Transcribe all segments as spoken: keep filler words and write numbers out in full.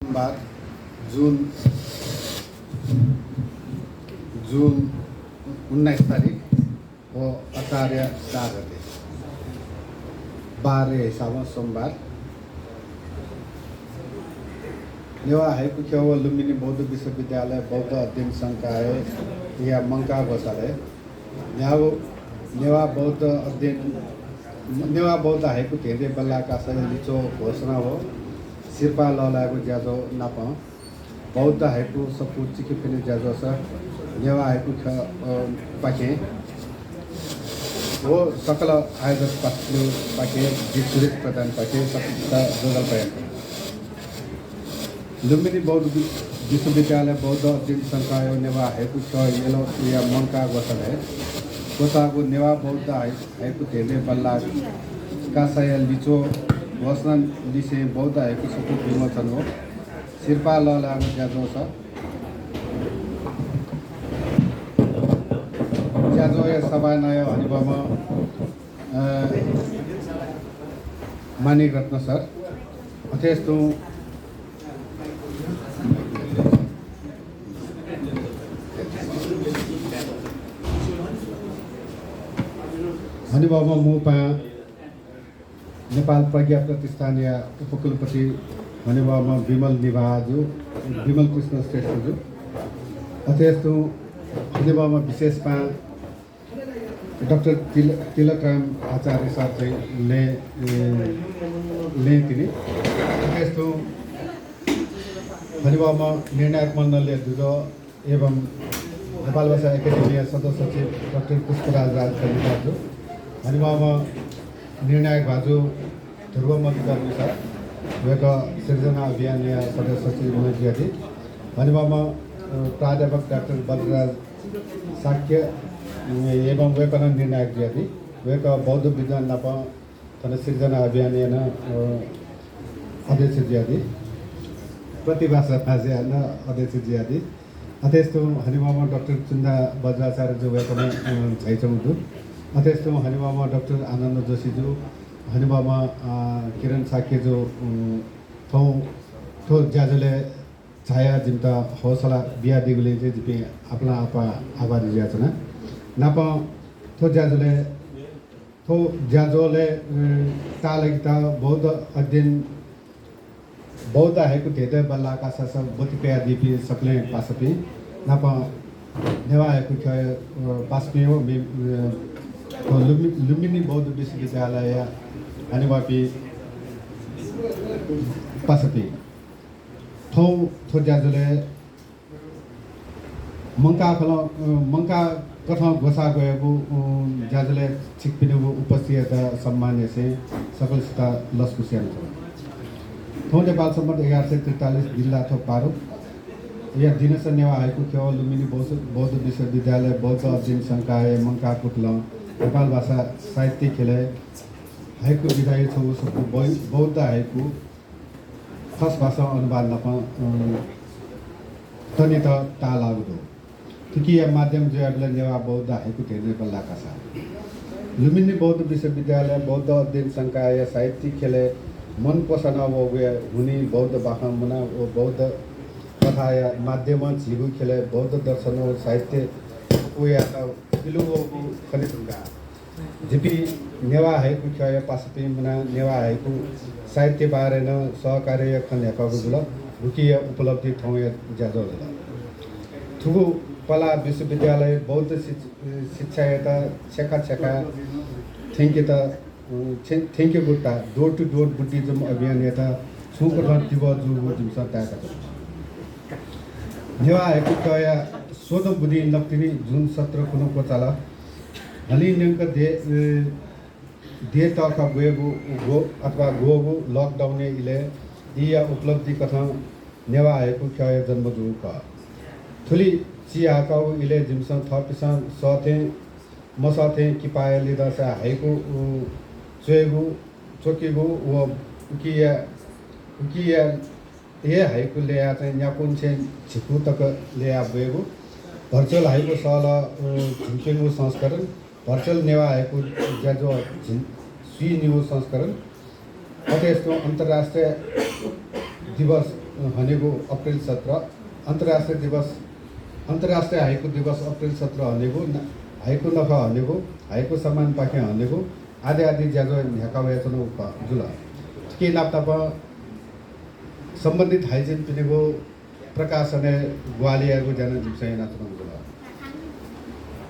सोमबार, जुन, जुन उन्नाइस तारिख व असार चार गते, बारया हिसाबं सोमबार। नेवाः हाइकु ख्यः व लुम्बिनी बौद्ध विश्वविद्यालय बौद्ध अध्ययन संकायया मंकाः ग्वसालय् न्यागू नेवाः बौद्ध अध्ययन, नेवाः बौद्ध हाइकु धेंधें बल्लाः कासाया लिच्वः घोषणा व सिरपाः लःल्हायेगु ज्याझ्वः नाप बौद्ध हाइकु सफू चिकिफिनि ज्याझ्वःस नेवाः हाइकु ख्यः, अ, पाखें व सकल आयोजक पाखें जित सुरेश प्रधान पाखें सकसित ज्वजलपा याना। लुम्बिनी बौद्ध वि-, विश्वविद्यालय बौद्ध अध्ययन संकाय नेवाः हाइकु ख्यः यलया मंकाः ग्वसालय् ग्वसाःगु नेवाः बौद्ध हाइ-, हाइकु धेंधें बल्लाः कासाया लिच्वः घोषणा लिसें बौद्ध हाइकु सफू विमोचन व सिरपाः लःल्हायेगु ज्याझ्वःस ज्याझ्वःया सभानायः हनेबहःम्ह, अ, माणिक रत्न सर, अथेस तुं हनेबहःम्ह मू पाहां नेपाल प्रज्ञा प्रतिष्ठानया उपकुलपति हनेबहःम्ह विमल निभाःजु, विमल कृष्ण श्रेष्ठजु, अथेस तुं हनेबहःम्ह विशेष पाहां डाक्टर तिल-, तिलकराम आचार्य सर चाहिँ लँय्, ए, लँय् तिनि। अथेस तुं हनेबहःम्ह निर्णायक मण्डलया दुजः एवं नेपाल भाषा एकेडेमीया सदस्य सचिव डाक्टर पुष्पराज राज खड्गीजु, हनेबहःम्ह निर्णायक भाजु ध्रुव मधुकर्मी सर, वय्कः सिर्जना अभियानया सदस्य सचिव नं जुयादी, हनेबहःम्ह, अ, प्राध्यापक डाक्टर बज्रराज शाक्य, अ, एवं वय्कलं निर्णायक जुयादी, वय्कः बौद्ध विद्वान नाप थन सिर्जना अभियानया नं, अ, अध्यक्ष जुयादी, प्रतिभाषा भाषाया नं अध्यक्ष जुयादी। अथेस तुं हनेबहःम्ह डाक्टर चुन्दा बज्राचार्यजु वय्कलं, अ, झायाच्वंगु दु। अथेस तुं हनेबहःम्ह डाक्टर आनन्द जोशीजु, हनेबहःम्ह, अ, किरण शाक्यजु, अ, थौं थ्व ज्याझ्वलय् झायाः जिमित हौसला बियादीगुलिं चाहिँ जिपिं आपालं आपाः आभारी जुयाच्वना। नापं थ्व ज्याझ्वलय् थ्व ज्याझ्वलय्, अ, ताःलाकेत बौद्ध अध्ययन, बौद्ध हाइकु धेंधें बल्लाः कासास ब्वति कयादीपिं सकलें पासापिं नाप नेवाः हाइकु ख्यःया, अ, पासापिं व मे-, अ, लुम्बि-, लुम्बिनी बौद्ध विश्वविद्यालयया हनेबहःपिं पासापिं। थौं थ्व ज्याझ्वलय् मंकाः खलं, अ, मंकाः कथं ग्वसाः ग्वयागु, अ, ज्याझ्वलय् छिकपिनिगु उपस्थितियात सम्मान यासें सकलसित लसकुस यानाच्वना। थौं नेपाल सम्बत एघार सय त्रितालिस दिल्लाथ्व पारुया दिनस नेवाः हाइकु ख्यः लुम्बिनी बौद्ध, बौद्ध विश्वविद्यालय बौद्ध अध्ययन संकाय मंकाः कुतलं नेपाल भाषा साहित्य ख्यलय् हाइकु विधाया छगू सफू बौ-, बौद्ध हाइकु खस भाषां अनुवाद नाप, अ, तनेत ताःलाःगु दु। थुकिया माध्यम जुयाबिल नेवाः बौद्ध हाइकु धेंधें बल्लाः कासा। लुम्बिनी बौद्ध विश्वविद्यालय बौद्ध अध्ययन संकायया साहित्यिक ख्यलय् मन क्वसाना वःगुया हुनिं बौद्ध बाखं मुना व बौद्ध कथाया माध्यमं झीगु ख्यलय् बौद्ध दर्शन व साहित्य वयात पिलु वःगु खने धुंकाः जिपिं नेवाः हाइकु ख्यःया पासापिं मुनाः नेवाः हाइकु साहित्य बारे नं सहकार्यया खँ न्ह्याकागु जुल। गुकिया उपलब्धि थौंया ज्याझ्वः जुल। थुगु पलाः विश्वविद्यालय बौद्ध शिक्ष-, शिक्षायात छेँखा छेँखा थ्यंकेत, अ, थ्यं-, थ्यंकेगु ता door to door Buddhism अभियानयात छुं कथं तिबः जूगु जिमिसं ताय्का च्वना। नेवाः हाइकु ख्यःया स्वदँ बुदिं नकतिनि जुन सत्र खुन्हु क्वचाल। हलिं न्यंक दे, अ, देय् तःखा ब्वयेगु ग्व-, अथवा ग्वःगु lockdown-या इलय् इया उपलब्धि कथं नेवाः हाइकु ख्यःया जन्म जूगु खः। थुलि चिहाकःगु इलय् जिमिसं थःपिन्सं सःथें मसःथें किपाया लिधंसा हाइकु, उ, च्वयेगु, च्वकेगु व उकिया, उकिया हे हाइकु ल्ययाः चाहिँ न्याकुन्सें झिकू तक ल्ययाः ब्वयेगु। Virtual हाइकु सहलह, अ, झिंप्यंगू संस्करण, virtual नेवाः हाइकु ज्याझ्वः झिं-, स्वीनिगू संस्करण। अथे यस्तो अन्तर्राष्ट्रिय दिवस हनेगु अप्रिल सत्र, अन्तर्राष्ट्रिय दिवस, अन्तर्राष्ट्रिय हाइकु दिवस अप्रिल सत्र हनेगु, न-, हाइकु नखः हनेगु, हाइकु सम्मानपाखें हनेगु आदि आदि ज्याझ्वः न्ह्याका वयाच्वनागु खः, जुल। थुकी नापनापं सम्बन्धित हाइजिनपिनिगु प्रकाशनय् ग्वाहालि यायेगु ज्या नं जिमिसं यानाच्वनागु जुल।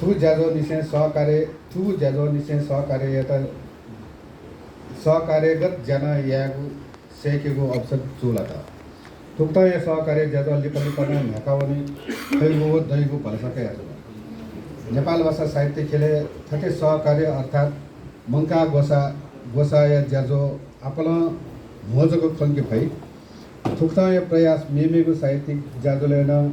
थुगु ज्याझ्वःनिसें सहकार्य, थुगु ज्याझ्वःनिसें सहकार्ययात, सहकार्यगत ज्या नं यायेगु सय्‌केगु अवसर चूलात। थुकथंया सहकार्य ज्याझ्वः लिपा लिपा नं न्ह्याका वने फइगु व दइगु भलसा कयाच्वना। नेपाल भाषा साहित्य ख्यलय् थथे सहकार्य अर्थात् मंकाः ग्वसाः, ग्वसाःया ज्याझ्वः आपालं म्हो जक खंके फइ। थुकथंया प्रयास मेमेगु साहित्यिक ज्याझ्वलय् नं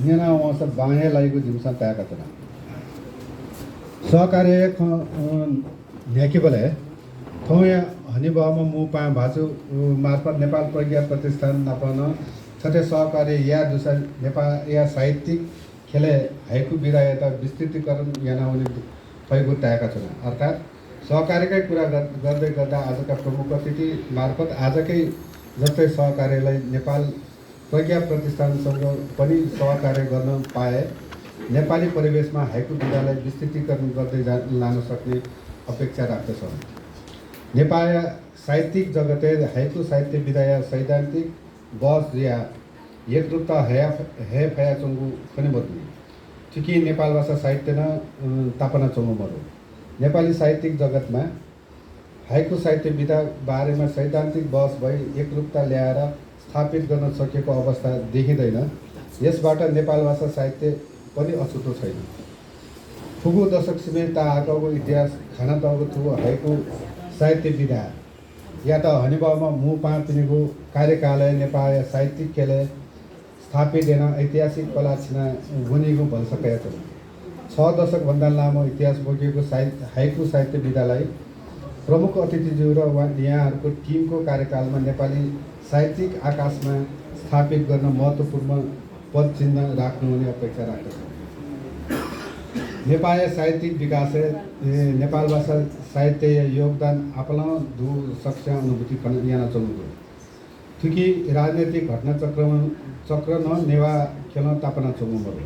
न्यना वंसा बां हे लाइगु जिमिसं ताय्‌काच्वना। सहकार्यया खँ, अँ, न्ह्याकेबलय् थौंया हनेबहःम्ह मू पाहां भाजु, अ, मार्फत नेपाल प्रज्ञा प्रतिष्ठान नाप नं थथे सहकार्य याये दुसा नेपाःया साहित्यिक ख्यलय् हाइकु विधायात विस्तृतीकरण याना वने फइगु ताय्‌काच्वना। अर्थात् सहकार्यकै कुरा गर-, गर्दै गर्दा आजका प्रमुख अतिथि मार्फत आजकै जस्तै सहकार्यलाई नेपाल प्रज्ञा प्रतिष्ठानसँग पनि सहकार्य गर्न पाए नेपाली परिवेशमा हाइकु विधालाई विस्तृतीकरण गर्दै जा-, लान सक्ने अपेक्षा राख्दछौँ। नेपाःया साहित्यिक जगतय् हाइकु साहित्य विधाया सैद्धान्तिक बहस जुयाः एकरूपता हया-, हये फयाच्वंगु खने मदुनि। थुकी नेपाल भाषा साहित्य नं, अँ, तापानाच्वंगु मदु। नेपाली साहित्यिक जगतमा हाइकु साहित्य विधा बारेमा सैद्धान्तिक बहस भई एकरूपता ल्याएर स्थापित गर्न सकेको अवस्था देखिँदैन। यसबाट नेपाल भाषा साहित्य पनि अछुतो छैन। फुगू दशक सिबें ताहाकःगु इतिहास खानातःगु थुगु हाइकु साहित्य विधायात हनेबहःम्ह मू पाहांपिनिगु कार्यकालय् नेपाःया साहित्यिक ख्यलय् स्थापित यानाः ऐतिहासिक पला छिना वनीगु भलसा कयाच्वना। छ दशक भन्दा लामो इतिहास बोकेको साहित्य, हाइकु साहित्य विधालाई प्रमुख अतिथिज्यू र वा-, यहाँहरूको टिमको कार्यकालमा नेपाली साहित्यिक आकाशमा स्थापित गर्न महत्त्वपूर्ण पदचिन्ह राख्नुहुने अपेक्षा राख्दछौँ। नेपाःया साहित्यिक विकासय्, ए, नेपाल भाषा साहित्यया योगदान आपालं दु सकस्यां अनुभूति खन यानाच्वंगु दु। थुकी राजनैतिक घटनाचक्र, चक्र नं नेवाः ख्यलं तापानाच्वंगु मदु।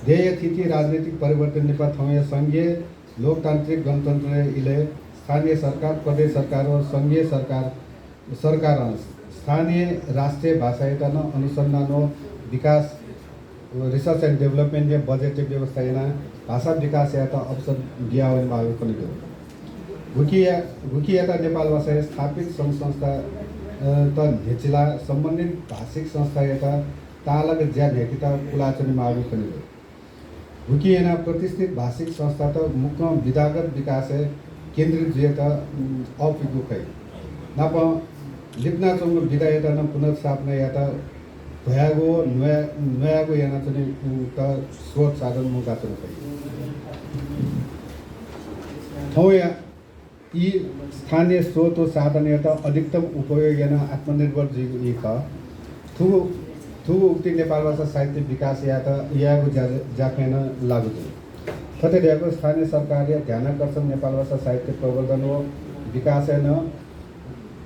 देय्‌या थीथी राजनैतिक परिवर्तन लिपा थौंया संघीय लोकतान्त्रिक गणतन्त्रया इलय् स्थानीय सरकार, प्रदेश सरकार व संघीय सरकार, सरकारं स्थानीय राष्ट्रिय भाषायात नं अनुसन्धान व विकास, research and development या बजेटया व्यवस्था यानाः भाषा विकासयात अवसर बियावनेमाःगु खने दु। गुकिया-, गुकियात नेपाल भाषाया स्थापित संघ संस्था, अ, त न्ह्यचिलाः सम्बन्धित भाषिक संस्थायात ताःलाक ज्या न्ह्याकेत पुलाच्वनेमाःगु खने दु। गुकिं यानाः प्रतिष्ठित भाषिक संस्थात मुक्कं विधागत विकासय् केन्द्रित जुयात, उम्, अःपुइगु खइ। नापं लिपनाच्वंगु विधायात नं पुनर्स्थापना यायेत भ्वयागु व न्वया-, न्वयागु यानाच्वनेत स्रोत साधन मुंकाच्वने फइ। थौंया ई स्थानीय स्रोत व साधनयात अधिकतम उपयोग यानाः आत्मनिर्भर जुइगु ई खः। थुगु, थुगु उक्ति नेपाल भाषा साहित्य विकास यायेत यायेगु ज्या-, ज्याखँय् नं लागू जुइ। थथे धयागु स्थानीय सरकारया ध्यानाकर्षण नेपाल भाषा साहित्य प्रवर्धन व विकासय् नं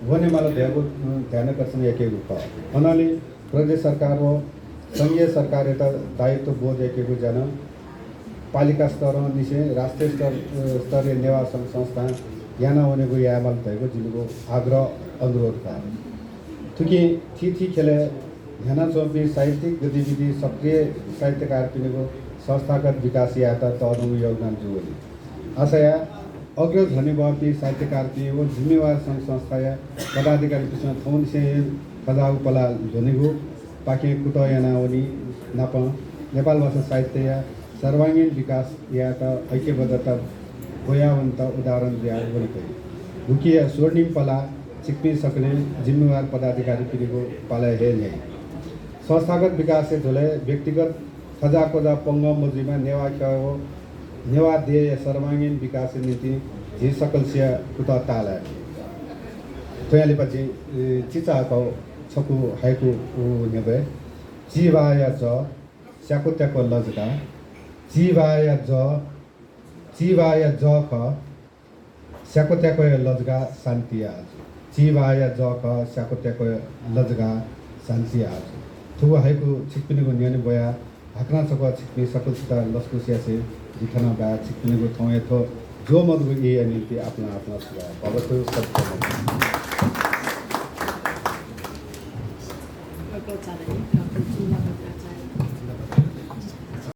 वनेमाल धयागु, अ, ध्यानाकर्षण याकेगु खः। अनंलि प्रदेश सरकार व संघीय सरकारयात दायित्व बोध याकेगु ज्या नं पालिका स्तरंनिसें राष्ट्रिय स्तर, अ, स्तरीय नेवाः संघ संस्थां याना वनेगु यायेमाल धयागु जिमिगु आग्रह अनुरोध खः। थुकिं थीथी ख्यलय् न्ह्यानाच्वंपिं साहित्यिक गतिविधि सक्रिय साहित्यकारपिनिगु संस्थागत विकास यायेत तःधंगु योगदान जूवनी। आशा याये अग्रज हनेबहःपिं साहित्यकारपिं व जिम्मेवार संघ संस्थाया पदाधिकारीपिन्सं थौंनिसें हे थज्याःगु पला ल्ह्वनेगुपाखें कुतः यानावनी नापं नेपाल भाषा साहित्यया सर्वाङ्गीण विकास यायेत ऐक्यबद्धता ब्वयावनेत उदाहरण जुयावने फइ। गुकिया स्वर्णिम पला छिकपिं सकलें जिम्मेवार पदाधिकारीपिनिगु पालय् हे न्ह्याइ। संस्थागत विकासया झ्वलय् व्यक्तिगत थज्याःक्वज्याः पंगः मजुइमा नेवाः ख्यः व नेवाः देय्‌या सर्वाङ्गीण विकासया निंतिं झी सकलसिया कुतः ताःलाये। थ्वयां लिपा जिं, ए, चिचाःगु छकू हाइकु, उ, न्ह्यब्वये। चिबाःया जः, स्याक्वत्याक्व लजगाः। चिबाःया जः, चिबाःया जः खः, स्याक्वत्याक्वया लजगाः शान्तिया आजु। चिबाःया जः खः, स्याक्वत्याक्वया लजगाः शान्ति आः। थुगु हाइकु छिकपिनिगु न्ह्यःने ब्वया हाकनं छकः छिकपिं सकल छितः लसकुस यासें जि थनं बाय्। छिकपिनिगु थौंया थ्व ज्वःमदुगु ईया निंतिं आपालं आपालं सुभाय्। भवतु सब्ब मंगलम्।